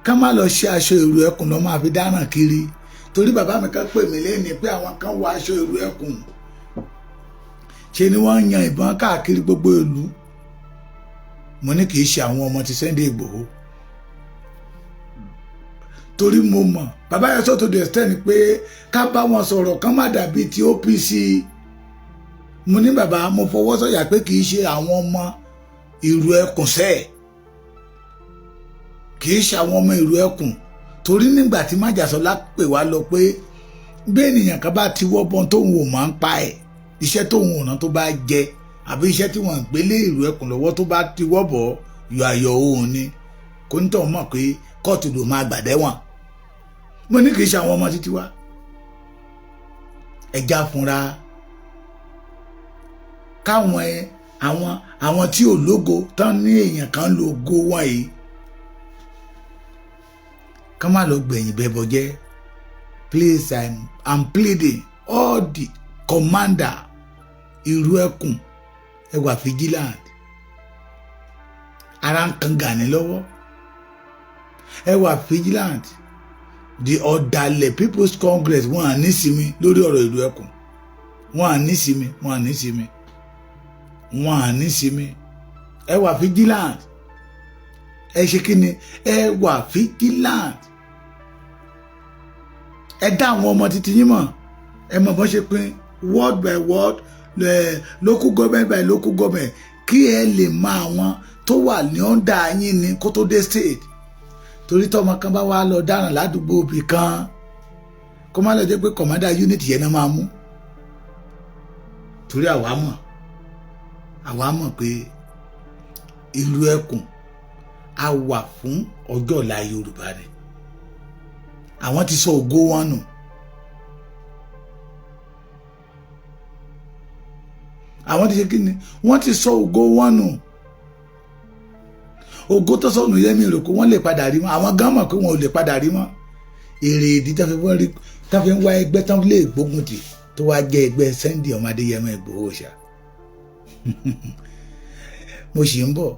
ká má lọ ṣe aṣọ Ìrù Ẹkùn lọ́ máa fi dáràn kiri, torí bàbá mi kan pè mí lẹ́ni pé àwọn kan wọ aṣọ Ìrù Ẹkùn, ṣe ni wọ́n ń yan ìbọn káàkiri gbogbo ìlú. Mo ní kì í ṣe àwọn ọmọ ti Sunday Igboho, torí mo mọ̀ bàbá yẹn sọ to the extent pé ká bá wọn sọ̀rọ̀ kán má dàbí ti OPC. Mo ní bàbá, mo fọwọ́ sọ̀yà pé kì í ṣe àwọn ọmọ Ìrù Ẹkùn sẹ́ẹ̀, kì í ṣe àwọn ọmọ Ìrù Ẹkùn, torí nígbà tí májàsọ́lá pè wá lọ pé bí ènìyàn kan bá ti wọ́bọ̀n tóun ò máa ń pa ẹ̀, iṣẹ́ tóun ò rán tó bá jẹ, àbí iṣẹ́ tí wọ́n gbélé Ìrù Ẹkùn lọ́wọ́ tó bá ti wọ́bọ̀ yọ ayọ̀ òun ni kò ní tọ̀ mọ̀ pé kóòtù ló máa gbàdẹ́wọ̀n. Mo ní kì í ṣe àwọn ọmọ títí wá. Ẹja fúnra káwọn ẹ àwọn tí ò lógo tán ní èèyàn kan lógo wọn yìí, ká má lọ gbẹ̀yìn bẹ́ẹ̀ bọ́jẹ́. Please, I'm pleading all the commander Ìrù Ẹkùn, ẹ wà vigilant. Ara ń kan Gani lọ́wọ́. Ẹ wà vigilant. The ọ̀dàlẹ̀ People's Congress, wọn à ní sinmi lórí ọ̀rọ̀ Ìrù Ẹkùn. Wọn à ní sinmi, wọn à ní sinmi, wọn à ní sinmi. Ẹ wà vigilant. Ẹ ṣe kí ni? Ẹ wà vigilant. Ẹ dá àwọn ọmọ títí yín mọ̀. Ẹ mọ̀ bọ́n ṣe pín ward by ward, local government by local government, kí ẹ lè mọ àwọn tó wà ní under yín ní kó tó dé state, torí tọmọ kan bá wà lọ dáràn ládùúgbò òbí kan, kó má lọ jẹ́ pé commander unit yẹn náà máa mú, torí àwa mọ̀ pé Ìlú Ẹkùn a wà fún ọjọ́ ọ̀la Yorùbá ni. Àwọn ti sọ ògo wọn nù. Àwọn ti ṣe kí ni? Wọ́n ti sọ ògo wọn nù. Ògo tó sọnù yẹn, mi rò pé wọ́n lè padà rí mọ́. Àwọn gan mọ̀ pé wọn ò lè padà rí mọ́. Èrè ìdí tó fi wọ́n rí, tó fi ń wá ẹgbẹ́ tó lè gbógun tì, tó wá jẹ́ ẹgbẹ́ Sunday ọmọ Adéyẹmọ Ìgbòho ṣá. Mo sì ń bọ̀.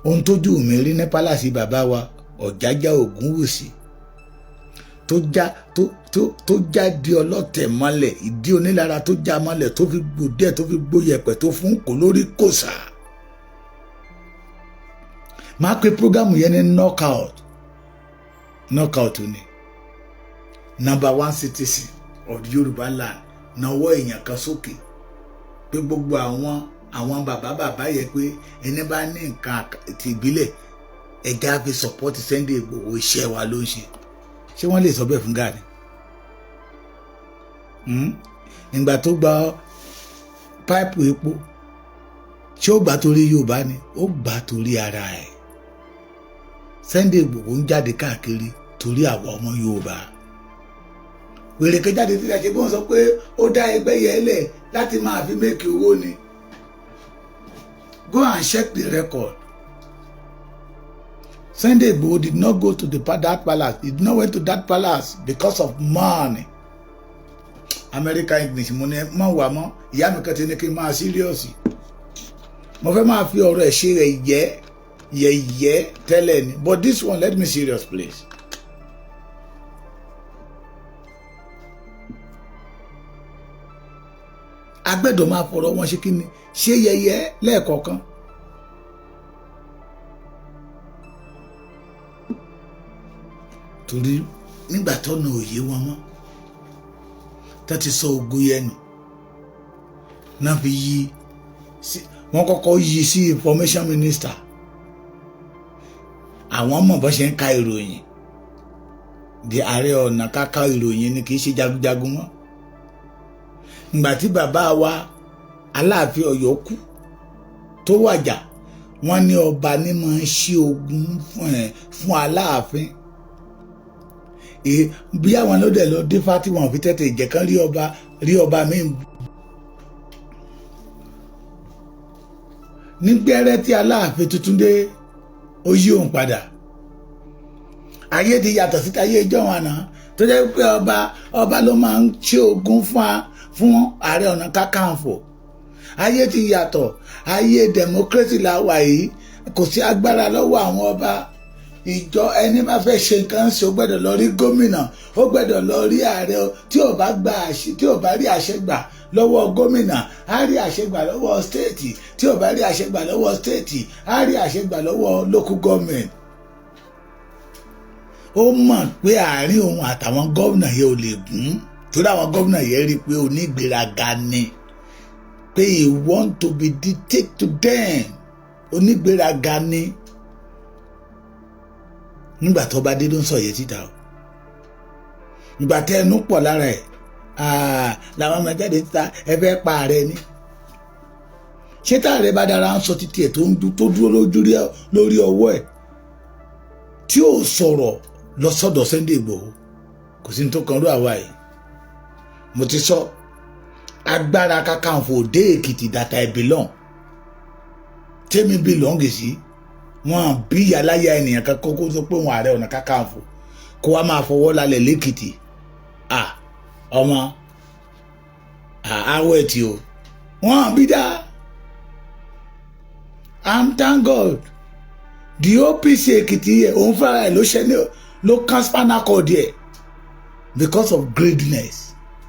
Ohun tójú mi rí ní palace bàbá wa Ọ̀jájá Ògúnwùsì, tó já tó já di ọlọ́tẹ̀ mọ́lẹ̀, ìdí onílára tó já mọ́lẹ̀, tó fi gbòdẹ́, tó fi gbóyẹ̀pẹ̀, tó fún kò lórí kòsà. Máa pe program yẹn ní knockout. Knockout ni number one citizen of the Yorùbá land náwó èèyàn kan sókè pé gbogbo àwọn bàbá bàbá yẹ pé ẹni bá ní nǹkan ti ìbílẹ̀, ẹja fi support Sunday Igboho, iṣẹ́ wa ló ń ṣe. Ṣé wọ́n lè sọ bẹ́ẹ̀ fún Gani ìgbà tó gba pipe epo? Ṣé ó gbà torí Yorùbá ni? Ó gbà torí ara ẹ̀. Sunday Igboho ń jáde káàkiri torí àwọn ọmọ Yorùbá. Wèrè kan jáde tí a ṣe bó ń sọ pé ó dá ẹgbẹ́ yẹn lẹ̀ láti máa fi make owó ni. Go and check the record. Sunday Igboho did not go to that palace. He did not went to that palace because of money. American English mo ní mọ̀ wà mọ́. Ìyá mi kan ti ní kí n máa serious. Mo fẹ́ máa fi ọ̀rọ̀ ẹ̀ ṣe rẹ̀ yẹ́ yẹ̀yẹ́ tẹ́lẹ̀ ni, but this one, let me serious, please. Agbẹ́dọ̀ máa fọ̀rọ̀ wọn ṣe kí ni, ṣé yẹ̀yẹ́ lẹ́ẹ̀kọ̀ọ̀kan. Torí nígbà tọ́nà òye wọn mọ́, tó ti sọ ogun yẹn nù náà, fi yí wọ́n kọ́kọ́ yí sí information minister. Àwọn mọ̀ bó ṣe ń ka ìròyìn di Ààrẹ Ọ̀nà Kakanfò. Ìròyìn ni, kì í ṣe jagunjagun mọ́. Ìgbà tí bàbá wa Aláàfin Ọ̀yọ́ kú tó wàjà, wọ́n ní ọba ní máa ń ṣí ogun fún Aláàfin. Bí àwọn ló dẹ̀ lọ dífá tí wọ́n fi tètè jẹ́ kán rí ọba, rí ọba míì. Nígbẹ́rẹ́ tí Aláàfin tuntun dé, ó yí òun padà. Ayé ti yàtọ̀ sí ayé ìjọ́un àná, tó jẹ́ pé ọba ló máa ń ṣe ogun fún Ààrẹ Ọ̀nà Kakanfò. Ayé ti yàtọ̀, ayé democracy la wà yìí. Kò sí agbára lọ́wọ́ àwọn ọba ìjọ. Ẹni bá fẹ́ ṣe nǹkan ṣe, ó gbọ́dọ̀ lọ rí gómìnà, ó gbọ́dọ̀ lọ rí ààrẹ. Tí ò bá gba àṣẹ, tí ò bá rí àṣẹ gbà lọ́wọ́ gómìnà, á rí àṣẹ gbà lọ́wọ́ state. Tí ò bá rí àṣẹ gbà lọ́wọ́ state, á rí àṣẹ gbà lọ́wọ́ local government. Ó mọ̀ pé àárín òun àtàwọn gómìnà yẹn ò lè gún, torí àwọn gómìnà yẹn rí i pé onígbéraga ni, pé he want to be dictate to them. Onígbéraga ni. Nígbà tó bá dé ló ń sọ yẹn síta o. Ìgbà tẹ ẹnu pọ̀ lára ẹ̀ làwọn ọmọ jáde síta, ẹ fẹ́ pa ààrẹ ni. Ṣé táàrẹ bá dára ń sọ títí ẹ̀ tó ń tó dúró lórí ọwọ́ ẹ̀ tí ò sọ̀rọ̀ lọ sọ́dọ̀ Sunday Igboho, kò sí ní tó kan rú àwa yìí. Mo ti sọ, agbára Kakanfò dé Èkìtì that I belong, tẹ́mi belong sí, wọn bí aláya ènìyàn kan kókó sọ pé wọn Ààrẹ Ọ̀nà Kakanfò kó wa máa fọwọ́ lálẹ̀ lẹ́kìtì. Ọmọ àwọ̀ ẹ̀tì o, wọn bí dá. I'm thank God, the OPC Èkìtì yẹ, òun fúnra ẹ̀ ló ṣe ní ló kán spinal cord yẹ because of greediness.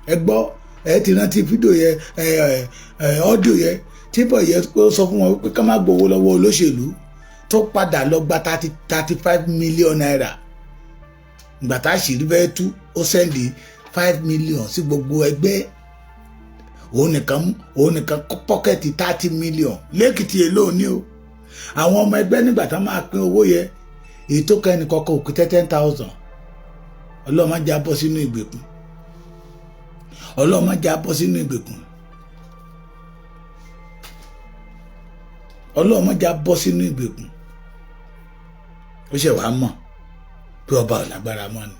Ẹ gbọ́, ẹ ti rántí fídíò yẹ, ẹ ẹ audio yẹ tí bọ̀ yẹ sọ fún wọn pé ká má gbowó lọ́wọ́ olóṣèlú, tó padà lọ gba ₦35 million. Ìgbà tá a sì rí bẹ́ẹ̀ tú, ó send 5 million sí gbogbo ẹgbẹ́, òun nìkan pocket 30 million lẹ́kìtì. Èlò ní o àwọn ọmọ ẹgbẹ́ nígbà tá máa pín owó yẹ, èyí tó kẹ́ ẹnì kọ̀ọ̀kan òkú 10,000. Ọlọ́run má jẹ́ á bọ́ sínú ìgbèkùn. Ọlọ́run má jẹ́ á bọ́ sínú ìgbèkùn. Ọlọ́run má jẹ́ á bọ́ sínú ìgbèkùn. Ó ṣe wàá mọ̀ pé ọba ò lágbára mọ́ ni.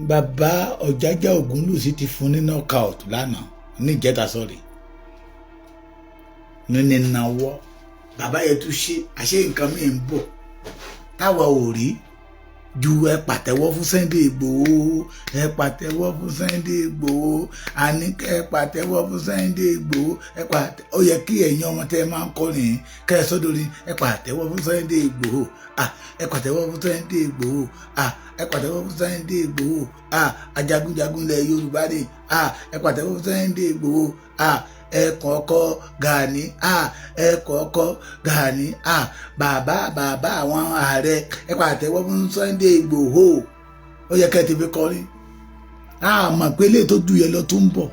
Bàbá Ọ̀jájá Ògúnwùsì ti fún ní knockout lánàá, ní ìjẹta, sọ̀rí, ní nínáwọ́. Bàbá yẹn tún ṣe àṣẹ nǹkan míì ń bọ̀ táwa ò rí. Ju ẹ pàtẹ́wọ́ fún Sunday Igboho, ẹ pàtẹ́wọ́ fún Sunday Igboho, àní ẹ pàtẹ́wọ́ fún Sunday Igboho, ẹ pàtẹ́. Ó yẹ kí ẹ̀yin ọmọ tẹ́ ẹ máa ń kọrin kẹ́ ẹ sọ́dọ̀rin, ẹ pàtẹ́wọ́ fún Sunday Igboho, ah, ẹ pàtẹ́wọ́ fún Sunday Igboho, ah, ẹ pàtẹ́wọ́ fún Sunday Igboho, ah, ajagunjagun ilẹ̀ Yorùbá ni, ah, ẹ pàtẹ́wọ́ fún Sunday Igboho, ah, ẹ kọ̀ọ̀kọ́ Gani, ah, ẹ kọ̀ọ̀kọ́ Gani, ah, bàbá bàbá àwọn ààrẹ, ẹ pàtẹ́wọ́ fún Sunday Igboho. Ó yẹ kẹ́ ẹ ti fi kọrin. A mọ̀ pé ilé tó ju yẹn lọ tó ń bọ̀.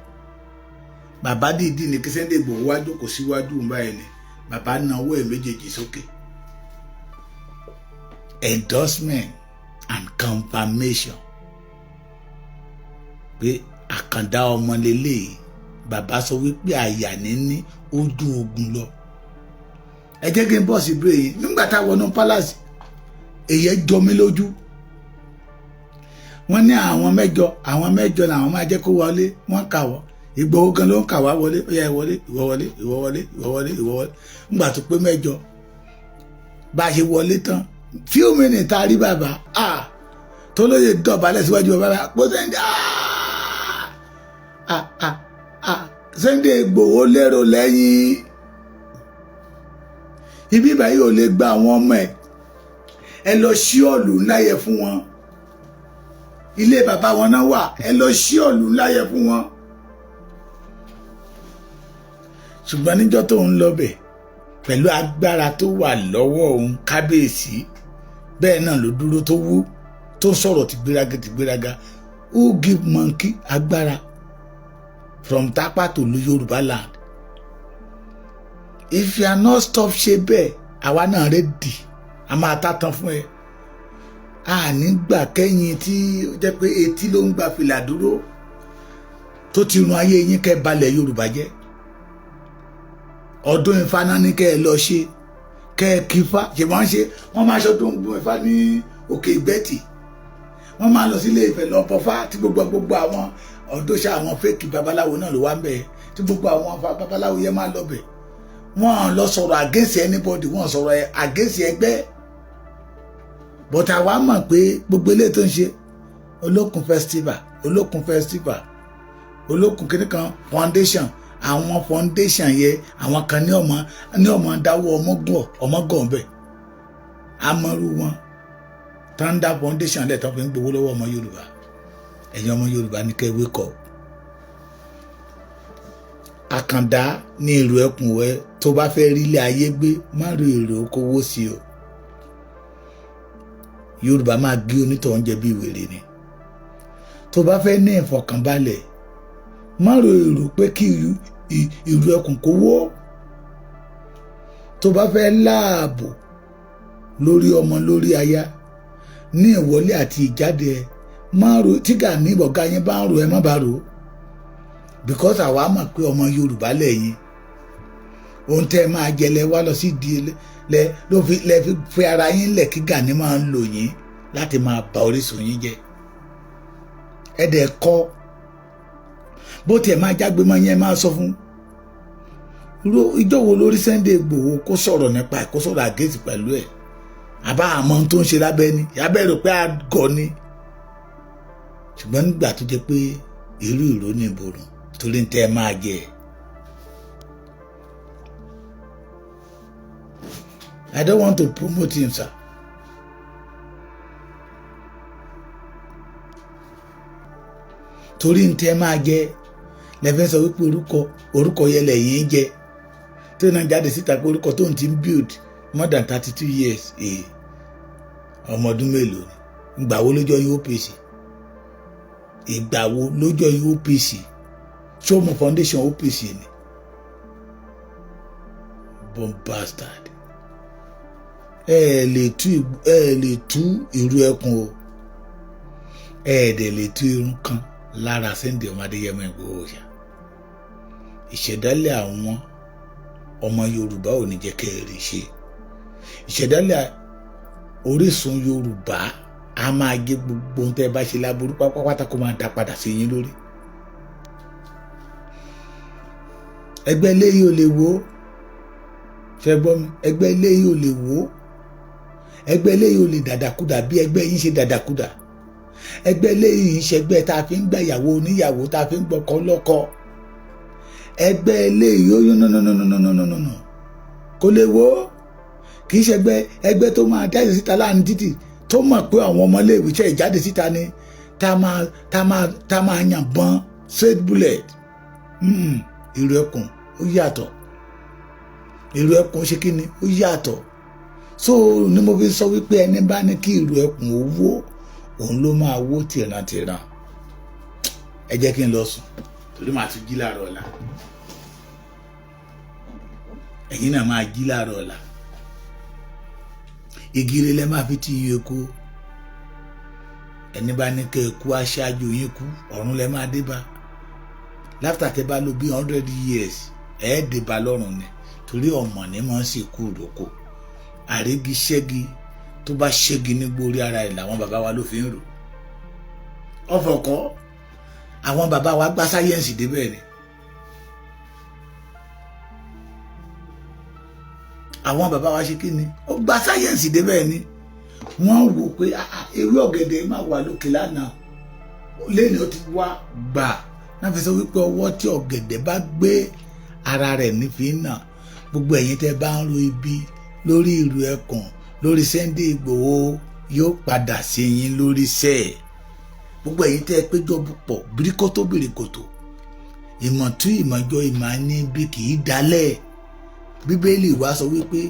Bàbá dìídì ní kí Sunday Igboho wá jókòó síwájú báyìí ni bàbá nawọ́ ẹ̀ méjèèjì sókè, endorsement and confirmation pé àkàndá ọmọ lélẹ́yìí. Bàbá sọ wípé àyà níní ojú ogun lọ. Ẹ jẹ́ kí n bọ̀ sí ibúrẹ́ yìí. Nígbà táwọn wọnú palace, èyí jọ mí lójú. Wọ́n ní àwọn mẹ́jọ, àwọn mẹ́jọ làwọn máa jẹ́ kó wọlé. Wọ́n kà wọ́, Ìgbòho gan ló ń kà wá wọlé. Ó yá, ẹ wọlé, ìwọ wọlé, ìwọ wọlé, ìwọ wọlé, ìwọ wọlé. Nígbà tó pé mẹ́jọ, bá a ṣe wọlé tán, few minutes tá a rí bàbá, ah, tó lóye dọ̀bálẹ̀ síwájú bàbá pé Sunday, ah ah ah, Sunday Ìgbòho lérò lẹ́yìn ibi báyìí, ò lè gba àwọn ọmọ ẹ̀. Ẹ lọ sí ọ̀lù ńlá yẹ fún wọn. Ilé bàbá wọn náà wà, ẹ lọ sí ọ̀lù ńlá yẹ fún wọn. Ṣùgbọ́n níjọ́ tó ń lọ bẹ̀ pẹ̀lú agbára tó wà lọ́wọ́ òun, kábíyèsí bẹ́ẹ̀ náà ló dúró tó wú tó sọ̀rọ̀ tìgbéraga tìgbéraga. Who give monkey agbára from Tapa to Yorùbá land? If you are not stop ṣe bẹ́ẹ̀, àwa náà ready, a máa tàtàn fún ẹ. A nígbà kẹ́yìn tí ó jẹ́ pé etí ló ń gba fìlà dúró tó ti run ayé yín kẹ́ balẹ̀ Yorùbá jẹ́. Ọdún Ifá náà ní kẹ́ ẹ lọ ṣe, kẹ́ ẹ kí Ifá ṣe. Wọ́n ṣe, wọ́n máa ṣọdún Ifá ní Òkè Ìgbẹ́tì, wọ́n máa lọ sílé Ifẹ̀ lọ bọ́fá, tí gbogbo gbogbo àwọn ọ̀dọ́ṣà, àwọn fake babaláwo náà ló wá ń bẹ̀, tí gbogbo àwọn babaláwo yẹn máa lọ bẹ̀. Wọ́n lọ sọ̀rọ̀ against anybody, wọ́n sọ̀rọ̀ against ẹgbẹ́, but àwa mọ̀ pé gbogbo eléyìí tó ń ṣe, Olókun festival, Olókun festival, Olókun kìnnì kan foundation, àwọn foundation yẹ, àwọn kan ní ọmọ dáwọ́ ọmọgàn ọmọgàn bẹ̀ amọ̀rú wọn thunder foundation lẹ̀ tó fi ń gbowó lọ́wọ́ ọmọ Yorùbá. Ẹ̀yin ọmọ Yorùbá ní kẹ́ wake up. Àkàndá ní èrò ẹkùn ẹ tó bá fẹ́ rí ilé ayé gbé, má rí èrò okòwò sí o. Yorùbá máa gé onítọ̀hún jẹ bí wèrè ni. Tó bá fẹ́ ní ìfọ̀kànbalẹ̀, má ro èrò pé kí ìrù ẹkùn kó wó. Tó bá fẹ́ láàbò lórí ọmọ, lórí aya, ní ìwọlé àti ìjáde ẹ, má ro tí Gani bọ̀gá yín bá ń ro, ẹ má bá ro, because àwa mọ̀ pé ọmọ Yorùbá lẹ́yìn. Ohun tẹ́ ẹ máa jẹ lẹ wá lọ sí di lẹ ló fi lẹ fi ara yín lẹ̀ kí Gani máa ń lò yín láti máa bà orísun yín jẹ́. Ẹ dẹ̀ kọ́ bó tiẹ̀ máa jágbe mọ́ yẹn, máa sọ fún ìjọ wo lórí Sunday Igboho kó sọ̀rọ̀ nípa ẹ̀, kó sọ̀rọ̀ against pẹ̀lú ẹ̀. Àbá àmọ́ tó ń ṣe lábẹ́ ni abẹ́ rò pé àgọ́ ni. Ṣùgbọ́n nígbà tó jẹ́ pé irú ìró ní ìborùn torí ń tẹ́ ẹ máa jẹ. I don't want to promote him, sir. Torí ń tẹ́ máa jẹ lẹ́fẹ́ sọ wípé orúkọ orúkọ yẹn lẹ́yìn jẹ tó náà jáde síta pé orúkọ tó ń ti build more than 32 years. Ọmọ ọdún mélòó ni? Ìgbà wo lójọ́ OPC? Ìgbà wo lójọ́ OPC? Ṣó foundation OPC ni? Born bastard. Ẹ lè tú ìrú ẹkùn o, ẹ dẹ̀ lè tú irun kan lára Sunday ọmọ Adéyẹmọ Ìgbòho ṣá. Ìṣẹ̀dálẹ̀ àwọn ọmọ Yorùbá ò ní jẹ́ kẹ́ ẹ rí ṣe. Ìṣẹ̀dálẹ̀ orísun Yorùbá a máa gé gbogbo ohun tẹ́ ẹ bá ṣe láburú pátápátá, kó máa dá padà sí yín lórí. Ẹgbẹ́ eléyìí ò lè wó. Ṣe gbọ́ mi? Ẹgbẹ́ eléyìí ò lè wó. Ẹgbẹ́ eléyìí ò lè dàdàkudà bí ẹgbẹ́ yín ṣe dàdàkudà. Ẹgbẹ́ eléyìí ń ṣẹgbẹ́ tá a fi ń gbà ìyàwó oníyàwó, tá a fi ń gbọ́kọ lọ́kọ. Ẹgbẹ́ eléyìí ó yún nùnùnùnùnùnùnù, kò lè wó. Kì í ṣẹgbẹ́ ẹgbẹ́ tó máa jáde síta láàrin títì, tó mọ̀ pé àwọn ọmọléèwé ṣe ìjáde síta ni tá máa yàn bọ́n straight bullet. Ìrù Ẹkùn ó yàtọ̀. Ìrù Ẹkùn ṣe kí ni? Ó yàtọ̀. So ni mo fi sọ wípé ẹni bá ní kí Ìrù Ẹkùn ó wó, òun ló máa wó tìrantìran. Ẹ jẹ́ kí n lọ sùn, torí màá tún jí láàárọ̀ ọ̀la. Ẹ̀yin náà máa jí láàárọ̀ ọ̀la. Igi lẹ máa fi ti yín eku. Ẹni bá ní kẹ́ ẹ kú aṣáájú yín kú, ọ̀run lẹ máa dé bá. Láfítà tẹ bá lò bí 100 years, ẹ̀ dé bá lọ́run ni, torí ọmọ ní mọ̀ ń sìnkú ìrókò. Àrígi ṣẹ́gi tó bá ṣẹ́gi nígbó orí ara ẹ̀ làwọn bàbá wa ló fi ń rò ọ̀fọ̀kọ́. Àwọn bàbá wa gbá sáyẹ́ǹsì débẹ̀ ni. Àwọn bàbá wa ṣe kí ni? Ó gba sáyẹ́ǹsì débẹ̀ ni. Wọ́n wò pé ewé ọ̀gẹ̀dẹ̀ máa wà lókè lánàá, lẹ́ni ó ti wá gbà náà fi sọ wípé ọwọ́ tí ọ̀gẹ̀dẹ̀ bá gbé ara rẹ̀ nífi nà. Gbogbo ẹ̀yin tẹ́ bá ń ro ibi lórí Ìrù Ẹkùn, lórí Sunday Ìgbòho, yóò padà sí yín lórí sẹ́ẹ̀. Gbogbo ẹ̀yin tẹ́ péjọ pọ̀ bíríkótó bìrìkòtò, ìmọ̀tún ìmọ̀jọ ìmọ̀ ní bí kì í dalẹ̀. Bíbélì wa sọ wípé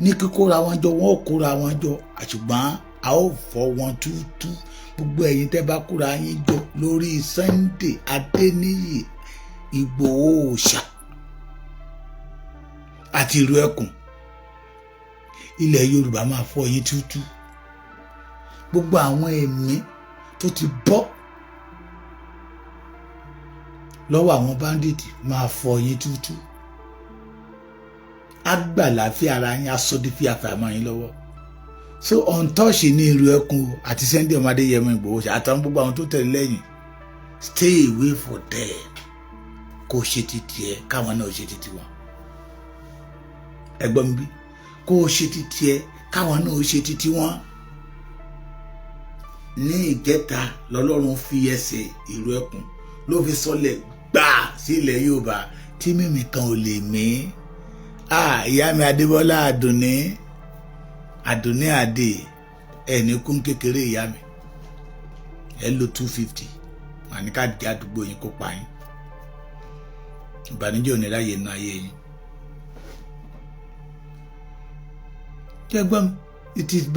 ní kíkóra wọn jọ, wọn ò kóra wọn jọ, àṣùgbọ́n a ó fọ́ wọn túútú. Gbogbo ẹ̀yin tẹ́ bá kóra yín jọ lórí Sunday Adéníyì Ìgbòho Òòṣà àti Ìrù Ẹkùn, ilẹ̀ Yorùbá máa fọ́ yín túútú. Gbogbo àwọn ẹ̀mí tó ti bọ́ lọ́wọ́ àwọn bandit máa fọ́ yín túútú. Agbàláfíà ara yín asọ́dí fíafà mọ́ yín lọ́wọ́. So untouch ní Ìrù Ẹkùn àti Sunday ọmọdé Adéyẹmọ Ìgbòho àtàwọn gbogbo àwọn tó tẹ̀lé lẹ́yìn. Stay away for them. Kó ṣe ti tiẹ̀, káwọn náà ṣe ti tiwọn. Ẹ̀gbọ́n mi, bí kó ṣe ti tiẹ̀, káwọn náà ṣe ti tiwọn. Ní ìjẹta lọ́lọ́run fi ẹsẹ̀ Ìrù Ẹkùn ló fi sọlẹ̀ gbà sí ilẹ̀ Yorùbá tí mímì kan ò lè mí. Ìyá mi Adébọ́lá Àdùnní, Àdùnní Àdè, ẹni kún kékeré. Ìyá mi, ẹ lo 250 àní ká di àdúgbò yín kó pa yín. Ìbànújẹ́ ò ní ráyè nínú ayé yín. Jẹ́ gbọ́n mi, it is better.